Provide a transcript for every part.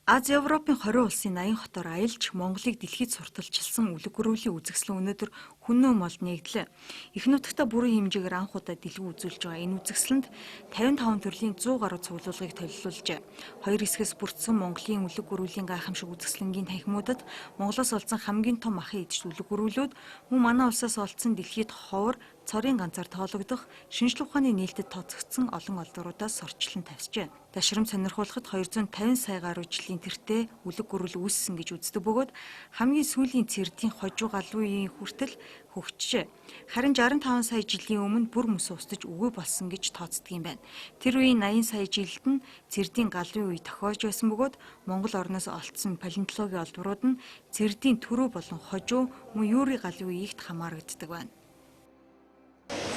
Ази Европын 20 улсын 80 хотоор аялж Монголыг дэлхийд сурталчилсан үлэг гөрүүлийн үзэсгэлэн өнөөдөр хүннөө молд нэгдлээ. Их нутагта бүрэн хэмжээгээр анх удаа дэлгүү үзүүлж байгаа энэ үзэсгэлэнд 55 төрлийн 100 гаруй цуглуулгыг толилуулжээ. Хоёр хэсгээс бүрдсэн Монголын үлэг гөрүүлийн гайхамшиг үзэсгэлэнгийн танхимуудад Монголоос олдсон хамгийн том ахын эдчид үлэг гөрүүлүүд мөн манай улсаас олдсон дэлхийд ховор цорын ганцаар тоологдох шинжлэх ухааны нээлтэд тооцогдсон олон олдвруудаас сорчлон тавьжээ. Дашрам сонирхуулахад 250 сая гаруй жилийн тэртээ үлэг гөрүүл үүссэн гэж үздэг бөгөөд хамгийн сүүлийн цэрдийн хожуу галуу үеийн хүртэл хөгжжээ. Харин 65 сая жилийн өмнө бүр мөс устж үгүй болсон гэж тооцдог юм байна. Тэр үеийн 80 сая жилд нь цэрдийн галын үе тохиож байсан бөгөөд Монгол орноос олдсон палеонтологийн олдврууд нь цэрдийн түрүү болон хожуу мөн юрий галын үеигт хамаарагддаг байна.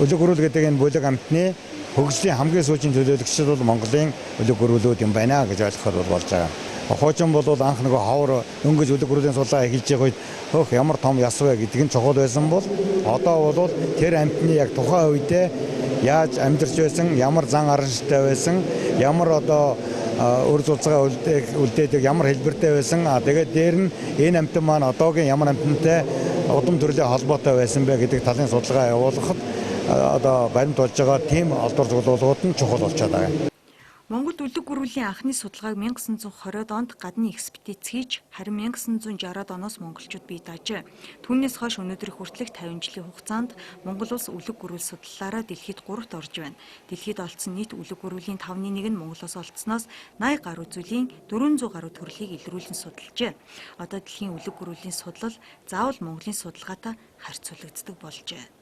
Үлэг гөрүүл гэдэг энэ бүлэг амтны хөгжлийн хамгийн сүүлийн төлөөлөгчд бол Монголын үлэг гөрүүлүүд юм байна гэж ойлгоход болж байгаа. Хуучин бол анх нөгөө ховор дөнгөж үлэг гөрүүлийн судалгаа эхэлж байгаа үед хөөх ямар том яс вэ гэдэг нь чухал байсан бол одоо бол тэр амтны яг тухайн үедээ яаж амьдарч байсан, ямар зан аранштай байсан, ямар одоо өр зулцгаа үлдээдэг, ямар хэлбэртэй байсан. Тэгээд дээр нь энэ амтан маань одоогийн ямар амтантай удам төрлийн холбоотой байсан бэ гэдэг талын судалгаа явуулахад одоо баримт болж байгаа тийм олдвор цуглуулгууд нь чухал болчиход байгаа. Монголд үлэг гөрүүлийн анхны судалгааг 1920-од онд гадны экспедиц хийж, харин 1960-ад оноос монголчууд бий даажээ. Түүнээс хойш өнөөдрийн хүртэлх 50 жилийн хугацаанд Монгол улс үлэг гөрүүл судлалаараа дэлхийд 3-т орж байна. Дэлхийд олдсон нийт үлэг гөрүүлийн 5-ны 1 нь Монголоос олдсноос 80 гаруй зүйлийн 400 гаруй төрлийг илрүүлэн судалжээ. Одоо дэлхийн үлэг гөрүүлийн судлал заавал Монголын судалгаатай харьцуулагддаг болжээ.